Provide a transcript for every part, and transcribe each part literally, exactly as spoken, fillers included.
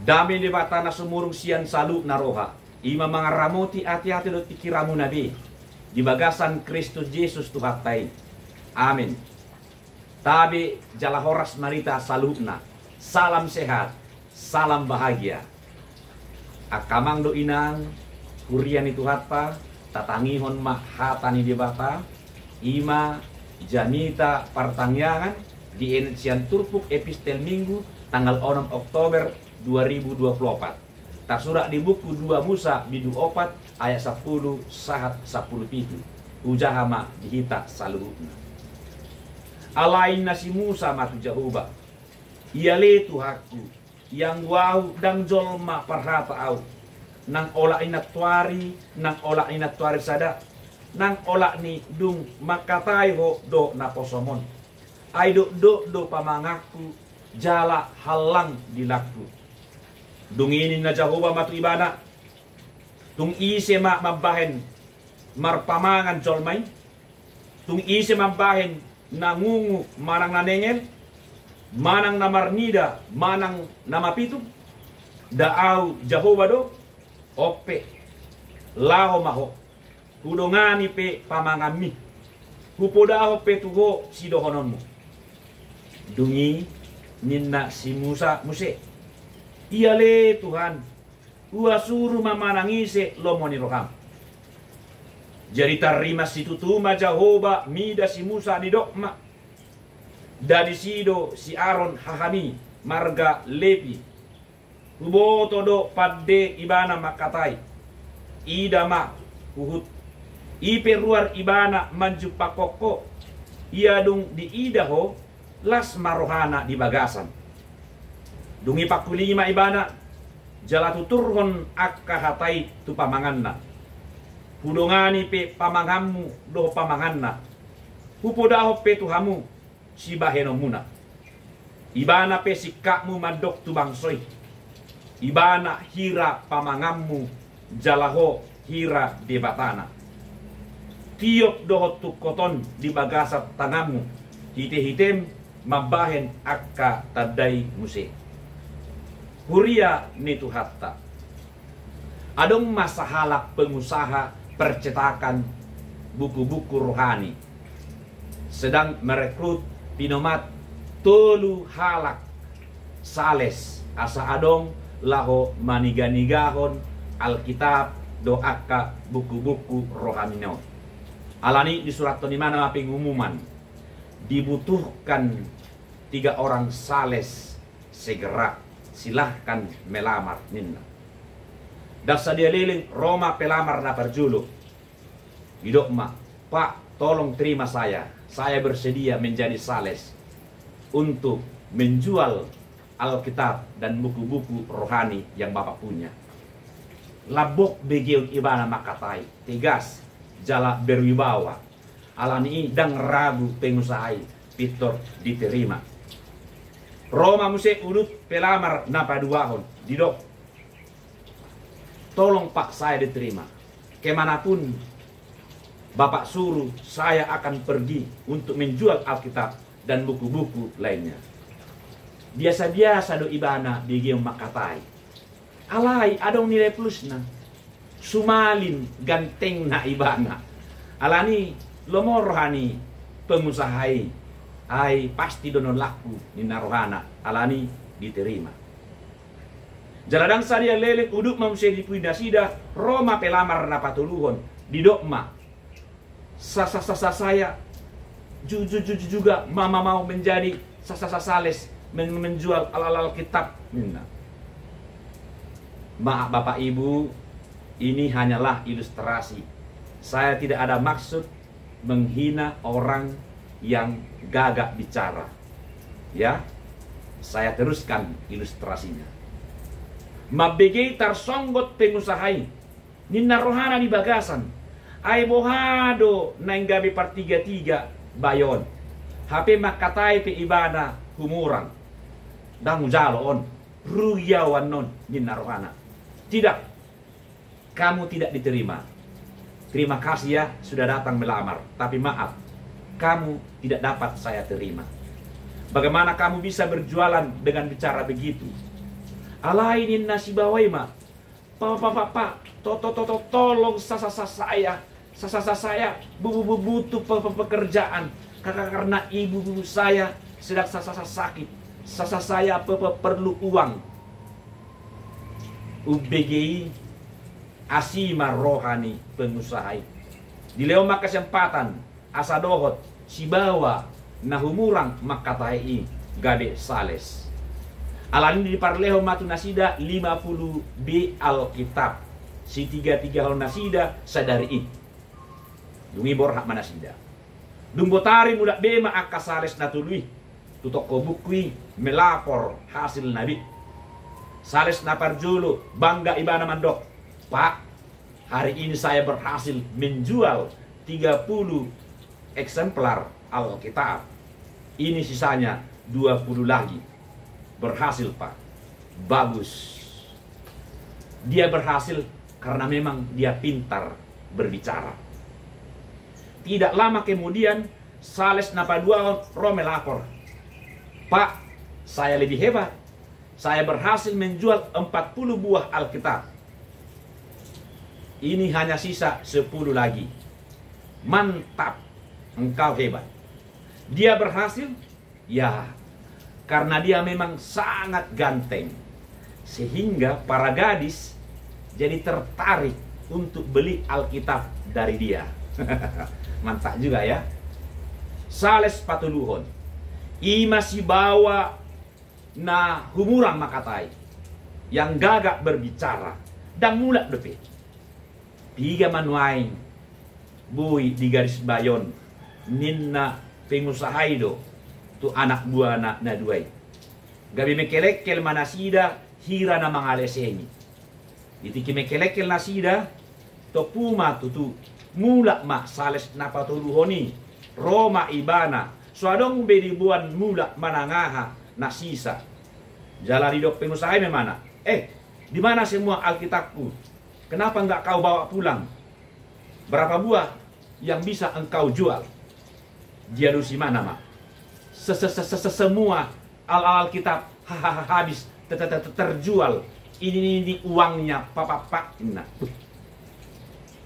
Dame ni Debata na sumurung sian saluhutna roha, i ma mangaramoti ateate dohot pingkiranmuna be di bagasan Kristus Jesus Tuhanta i. Amen. Tabe jala horas ma di hita saluhutna. Salam sehat, salam bahagia. Angka amang dohot inang, huria ni Tuhanta, tatangihon ma hata ni Debata, i ma jamita partangiangan dienet sian turpuk epistel Minggu tanggal onom Oktober dua ribu dua puluh opat. Tarsurat di buku dua Musa bindu opat ayat sampulu sahat sampulu pitu. Hujaha ma di hita saluhutna. Alai ninna si Musa ma tu Jahowa: Ia ale Tuhanku, ianggo ahu ndang jolma parhata ahu, nang olat ni nantuari, nang olat ni nantuari sada, nang olat ni dung mangkatai ho dohot naposom on. Ai dokdok do pamanganku, jala hallang dilangku. Dung i ninna Jahowa ma tu ibana: Tung ise ma mambahen marpamangan jolma i? Tung ise mambahen na ngungu manang na nengel, manang na marnida manang na mapitung? Nda ahu Jahowa do? On pe, laho ma ho, hudongani pe pamanganmi, hupodahon pe tu ho sidohononmu. Dung i ninna si Musa muse: Ia ale Tuhan, huasuru ma manang ise lomo ni roham. Jadi tarrimas situtu ma Jahowa mida si Musa, didok ma: Nda disi do si Aron hahami, marga Lepi. Huboto do pande ibana mangkatai. Ida ma, huhut i pe ruar ibana manjumpangkon ho. Ia dung diida ho, las ma rohana di bagasan. Dung i pangkulingi ma ibana, jala tuturhon angka hata i tu pamanganna. Hudongani pe pamanganmu dohot pamanganna, hupodahon pe tu hamu sibahenonmuna. Ibana pe singkapmu mandok tu bangso i: Ibana hira pamanganmu, jala ho hira Debatana. Tiop dohot tungkot on di bagasan tanganmu, hitehitem mambahen angka tanda i muse. Huria ni Tuhanta, adong ma sahalak pengusaha percetakan buku-buku rohani sedang merekrut pinomat tolu halak sales asa adong laho maniga-nigahon Alkitab dohot angka buku-buku rohani on. Alani i disurathon ibana ma pengumuman: Dibutuhkan tiga orang sales, segera, silahkan melamar, ninna. Ndang sadia leleng, ro ma pelamar na parjolo. Didok ma: Pak, tolong terima saya. Saya bersedia menjadi sales untuk menjual Alkitab dan buku-buku rohani yang Bapak punya. Lambok begeon ibana mangkatai, tegas, jala berwibawa. Alani i ndang ragu pengusaha i, pintor diterima. Ro ma muse udut pelamar na paduahon, didok: Tolong Pak, saya diterima. Kemanapun Bapak suruh, saya akan pergi untuk menjual Alkitab dan buku-buku lainnya. Biasa-biasa do ibana begeon mangkatai. Alai adong nilai plusna. Sumalin gantengna ibana. Alani i lomo roha ni pengusaha i, ai pasti do on laku, ninna rohana, alani i diterima. Jala ndang sadia leleng, udut ma muse di pudi nasida, ro ma pelamar na patoluhon, didok ma: Sa, sa, sa, sa, saya ju, ju, ju, ju, juga ma, ma, mau menjadi sa, sa, sa, sales, men, menjual al, al, Alkitab, ninna. Maaf Bapak Ibu, ini hanyalah ilustrasi. Saya tidak ada maksud menghina orang yang gagah bicara. Ya, saya teruskan ilustrasinya. Mambege i tarsonggot pengusaha i, ninna rohana di bagasan: Ai boha do naeng gabe partiga-tiga bayo on? Hape mangkatai pe ibana humurang. Ndang hujalo on, rugi au annon, ninna rohana. Tidak, kamu tidak diterima. Terima kasih ya sudah datang melamar, tapi maaf, kamu tidak dapat saya terima. Bagaimana kamu bisa berjualan dengan bicara begitu? Alai ninna sibawa i ma, "Pa, pa, pa, pa, to, to, to, to, tolong sa, sa, sa, saya, sa, sa, sa, saya bu, bu, bu, butuh pe, pe, pekerjaan, ka, ka, karena ibu, ibu saya sedang sa, sa, sa, sakit, sa, sa, saya pe, pe, perlu uang." Umbege i asi ma roha ni pengusaha i. Dilehon ma kesempatan asa dohot sibawa na humurang mangkatai i gabe sales. Alani i diparlehon ma tu nasida lima puluh be Alkitab, sitigatigahon nasida sadari i. Dung i borhat ma nasida. Dung botari mulak be ma angka sales na tolu i tu toko buku i melapor hasilna be. Sales na parjolo bangga ibana mandok, "Pak, hari ini saya berhasil menjual tiga puluh eksemplar Alkitab. Ini sisanya dua puluh lagi. Berhasil, Pak. Bagus." Dia berhasil karena memang dia pintar berbicara. Tidak lama kemudian, sales na paduahon ro melapor, "Pak, saya lebih hebat. Saya berhasil menjual empat puluh buah Alkitab. Ini hanya sisa sepuluh lagi." "Mantap, engkau hebat." Dia berhasil, ya, karena dia memang sangat ganteng, sehingga para gadis jadi tertarik untuk beli Alkitab dari dia. Mantap juga, ya. Sales patoluhon, i ma sibawa na humurang mangkatai, yang gagap berbicara, ndang mulak dope. "Piga ma nuaeng boi digarisbahen?" ninna pengusaha i do tu anak buahna na dua i. Gabe mengkelengkel ma nasida hira na mangalesengi. Di tingki mengkelengkel nasida, tompu ma tutu, mulak ma sales na patoluhon i. Ro ma ibana, so adong be diboan mulak manang aha na sisa. Jala didok pengusaha i ma ibana, "Eh, di mana semua Alkitabku? Kenapa nggak kau bawa pulang? Berapa buah yang bisa engkau jual?" Dialusi ibana ma, "Se-, se-, se-, se-, se-, semua al-, al-, Alkitab ha-, ha-, ha-, habis te-, te-, te-, te-, terjual. Ini, ini uangnya, Pak, Pak, Pak," ninna.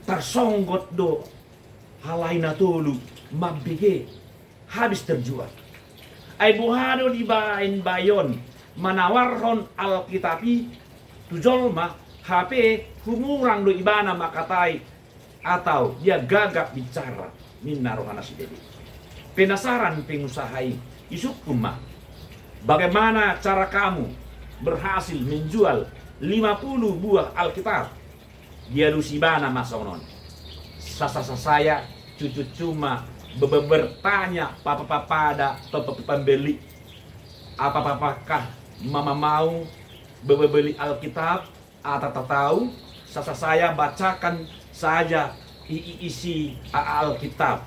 Tarsonggot do halai na tolu mambege, habis terjual. Ai boha do dibaen-baen on manawarhon Alkitab i tu jolma, hape humurang do ibana mangkatai atau dia gagap bicara, ninna roha nasida be. Penasaran pengusaha i, isungkun ma, "Bagaimana cara kamu berhasil menjual lima puluh buah Alkitab?" Dialusi ibana ma songon on, "Sa-, sa-, sa-, saya cu-, cu-, cuma be-, be-, bertanya pa-, pa-, pa-, pada pe-, pe-, pe-, pembeli. Apa-, apa-, apakah mama mau be-, be-, beli Alkitab?" "Atau, atau, sa-, sa-, saya bacakan saja i-, i-, isi a-, Alkitab."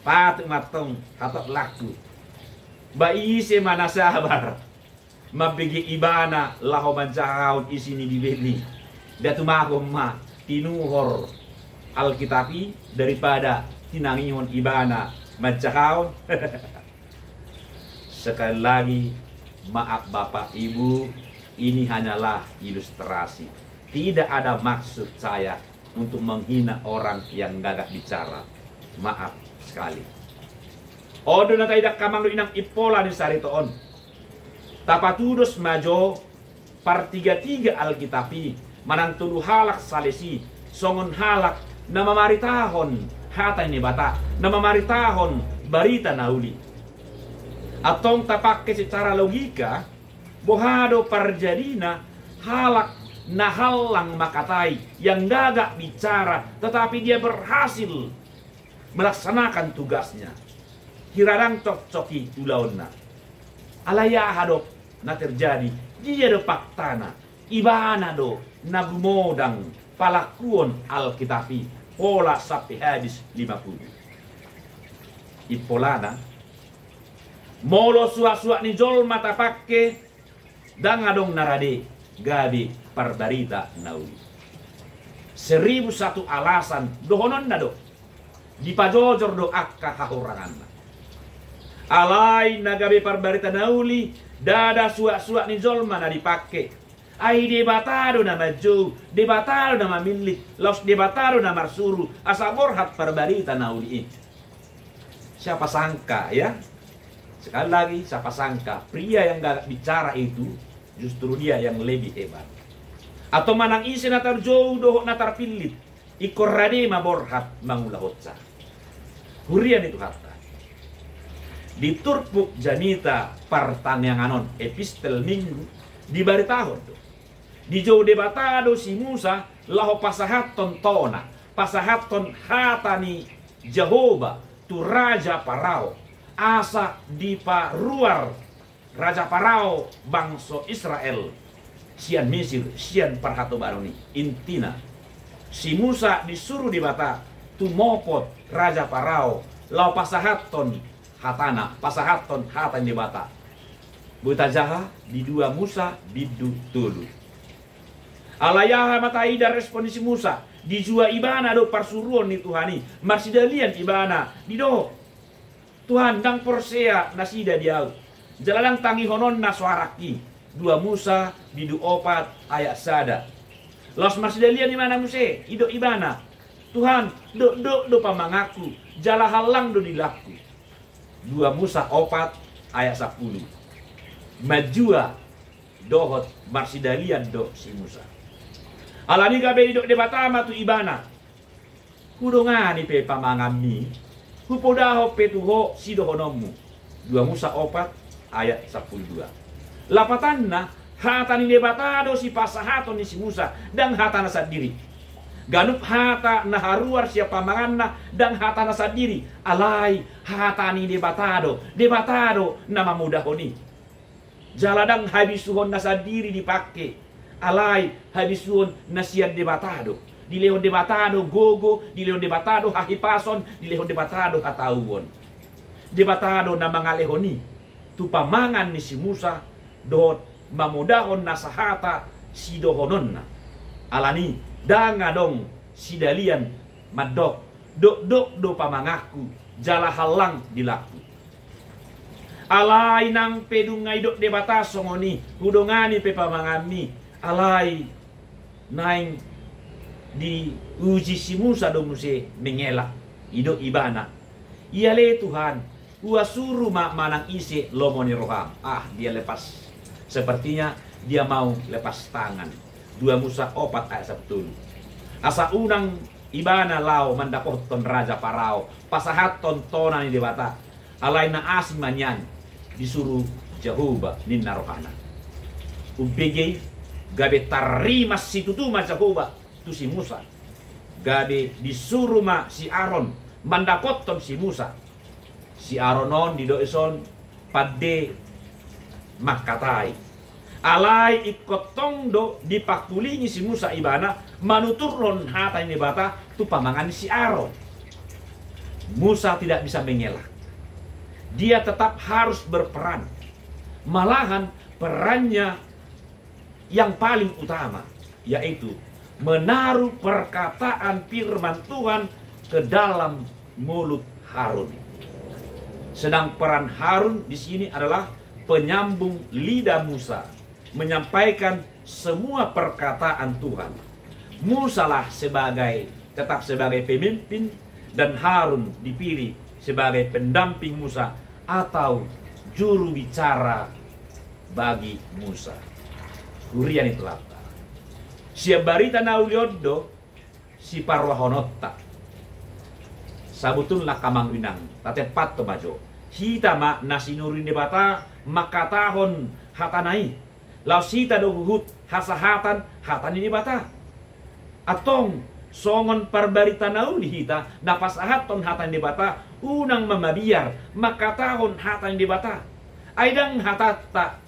Patut ma antong hatop laku. Ba ise ma na sabar mambege ibana laho manjahahon isi ni Bibel i? Nda tumahon ma tinuhor Alkitab i daripada tinangihon ibana manjahahon? Sekali lagi, maaf Bapak Ibu, ini hanyalah ilustrasi. Tidak ada maksud saya untuk menghina orang yang gagap bicara. Maaf sekali. On do na taida angka amang dohot inang impola ni sarita on. Tapatudos ma jo partigatiga Alkitab i manang tolu halak sales i songon halak na mamaritahon hata ni Debata, na mamaritahon barita na uli. Antong tapangke secara logika, boha do parjadina halak na hallang mangkatai, yang gagap bicara, tetapi dia berhasil melaksanakan tugasnya? Hira ndang cocok i ulaonna. Alai aha do na terjadi? Dia do faktana, ibana do na gumodang palakuon Alkitab i pola sampe habis lima puluh. Impolana, molo suaksuak ni jolma tapangke, ndang adong na rade gabe parbarita na uli. Seribu satu alasan dohononna do, dipajojor do angka hahuranganna. Alai na gabe parbarita na uli, ndada suak-suak ni jolma na dipangke. Ai Debata do na manjou, Debata do na mamillit, laos Debata do na marsuru asa borhat parbarita na uli i. Siapa sangka, ya? Sekali lagi, siapa sangka pria yang galak bicara itu justru dia yang lebih hebat. Atau manang ise na tarjou dohot na tarpillit, ingkon rade ma borhat mangulahonsa. Huria ni Tuhanta. Di turpuk jamita partangiangan on, epistel Minggu, dibaritahon do, dijou Debata do si Musa laho pasahathon tona, pasahathon hata ni Jahowa tu Raja Parao, asa diparuar Raja Parao bangso Israel sian Misir, sian parhatobanon i. Intina, si Musa disuru Debata tumopot Raja Parao laho pasahathon hatana, pasahathon hata ni Debata. Boi tajaha di dua Musa bindu tolu. Alai aha ma taida respon ni si Musa? Dijua ibana do parsuruon ni Tuhan i, marsidalian ibana, didok: Tuhan, ndang porsea nasida di ahu, jala ndang tangihononna soarangki. Dua Musa bindu opat ayat sada. Laos marsidalian ibana muse, didok ibana: Tuhan, dokdok do pamanganku, jala hallang do dilangku. Dua Musa opat ayat sampulu. Manjua dohot marsidalian do si Musa. Alani gabe didok Debata ma tu ibana: Hudongani pe pamanganmi, hupodahon pe tu ho sidohononmu. Dua Musa opat ayat sampulu dua. Lapatanna, hata ni Debata do sipasahaton ni si Musa, ndang hatana sandiri. Ganup hata na haruar sian pamanganna ndang hatana sandiri, alai hata ni Debata do, Debata do na mamodahon i. Jala ndang habisuhonna sandiri dipangke, alai habisuhon na sian Debata do. Dilehon Debata do gogo, dilehon Debata do hahipason, dilehon Debata do hatauon. Debata do na mangalehon i tu pamangan ni si Musa dohot mamodahon na sahata sidohononna. Alani ndang adong sidalian mandok: Dokdok do pamanganku, jala hallang dilangku. Alai nang pe dung didok Debata songon i, hudongani pe pamanganmi, alai naeng diuji si Musa do muse mengelak. Didok ibana: Ia le Tuhan, huasuru ma manang ise lomo ni roham. Ah, dia lepas. Sepertinya dia mau lepas tangan. Dua Musa opat ayat sampulu tolu. Asa unang ibana laho mandapothon Raja Parao pasahathon tona ni Debata, alai na asing ma nian disuru Jahowa, ninna rohana. Umbege i, gabe tarrimas situtu ma Jahowa tu si Musa. Gabe disuru ma si Aron mandapothon si Musa. Si Aron on didok dison pande mangkatai. Alai ingkon tong do dipangkulingi si Musa ibana manuturhon hata ni Debata tu pamangan ni si Aron. Musa tidak bisa mengelak. Dia tetap harus berperan. Malahan perannya yang paling utama, yaitu menaruh perkataan firman Tuhan ke dalam mulut Harun. Sedang peran Harun di sini adalah penyambung lidah Musa, menyampaikan semua perkataan Tuhan. Musalah sebagai, tetap sebagai pemimpin, dan Harun dipilih sebagai pendamping Musa atau juru bicara bagi Musa. Huria ni Tuhanta. Sian barita na uli on do siparuahononta. Sabotulna, amang inang, tatempathon ma jo. Hita ma na sinuru ni Debata mangkatahon hatana i. Laos hita do huhut hasahatan hata ni Debata. Antong songon parbarita na uli hita na pasahathon hata ni Debata, unang ma mabiar mangkatahon hata ni Debata. Ai ndang hatanta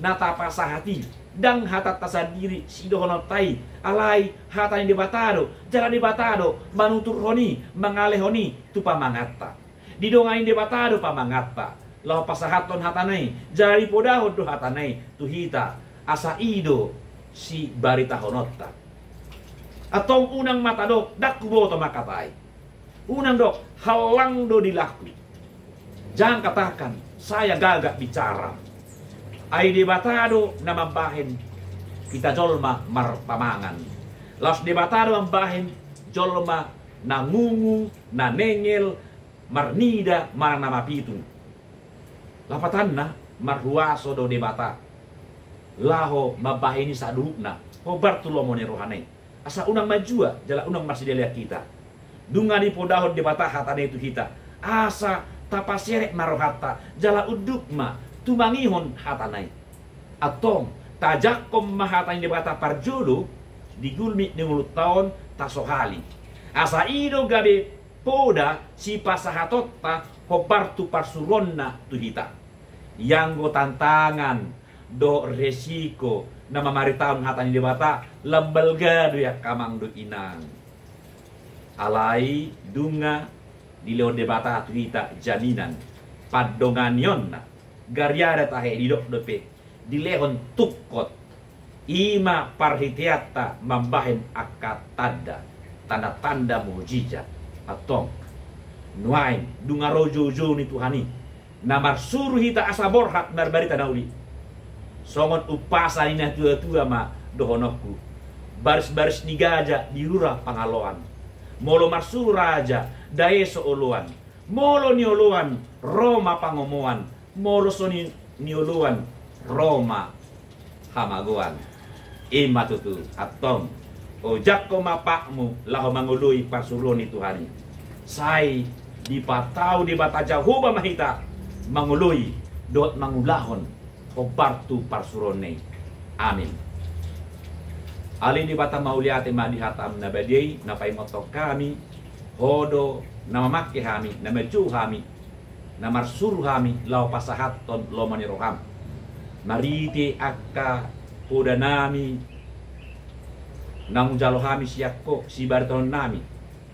na tapasahat i, ndang hatanta sandiri sidohononta i, alai hata ni Debata do, jala Debata do manuturhon i, mangalehon i tu pamanganta. Didongani Debata do pamanganta laho pasahathon hatana i, jala dipodahon do hatana i tu hita, asa i do sibaritahononta. Antong unang ma tadok, ndang huboto mangkatai. Unang dok, hallang do dilangku. Jangan katakan, "Saya gagak bicara." Ai Debata do na mambahen hita jolma marpamangan. Laos Debata do mambahen jolma na ngungu, na nengel, marnida manang na mapitung. Lapatanna, marhuaso do Debata laho mambahen i saluhutna, hombar tu lomo ni rohana i. Asa unang manjua jala unang marsidalihan hita. Nunga dipodahon Debata hatana i tu hita, asa tapaserep ma rohanta jala unduk ma tumangihon hatana i. Antong, tajangkon ma hata ni Debata parjolo di gulmit ni ngolunta on tasohali. Asa i do gabe poda sipasahatonta hombar tu parsuruonna tu hita. Ianggo tantangan dohot resiko na mamaritahon hata ni Debata, lam balga do i angka amang dohot inang. Alai nunga dilehon Debata tu hita jaminan pandonganionna. Gariada tahe didok dope dilehon tungkot. I ma parhiteanta mambahen angka tanda, tanda-tanda mujizat. Antong, nuaeng nunga ro joujou ni Tuhan i, na marsuru hita asa borhat marbarita na uli. Songon umpasa ni natua-tua ma dohononku, baris-baris ni gaja di rura pangaloan. Molo marsuru raja, dae so oloan. Molo nioloan, ro ma pangomoan. Molo so ni-, nioloan, ro ma hamagoan. I ma tutu, antong, ojakhon ma patmu laho mangoloi parsuruon ni Tuhan i. Sai dipatau Debata Jahowa ma hita mangoloi dohot mangulahon hombar tu parsuruonna i. Amin. Ale Debata, mauliate ma di hataM na badia i, na paingothon hami, Ho do na mamangke hami, na manjou hami, na marsuru hami laho pasahathon lomo ni rohaM. Marhite angka podanami, naung hujalo hami sian Ho, sibaritahononnami.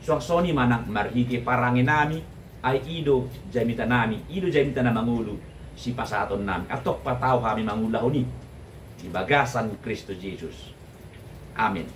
Suang songon i ma nang marhite parangenami, ai i do jamitanami, i do jamita na mangolu sipasahatonnami. Antong patau hami mangulahon i di bagasan Kristus Jesus. Amin.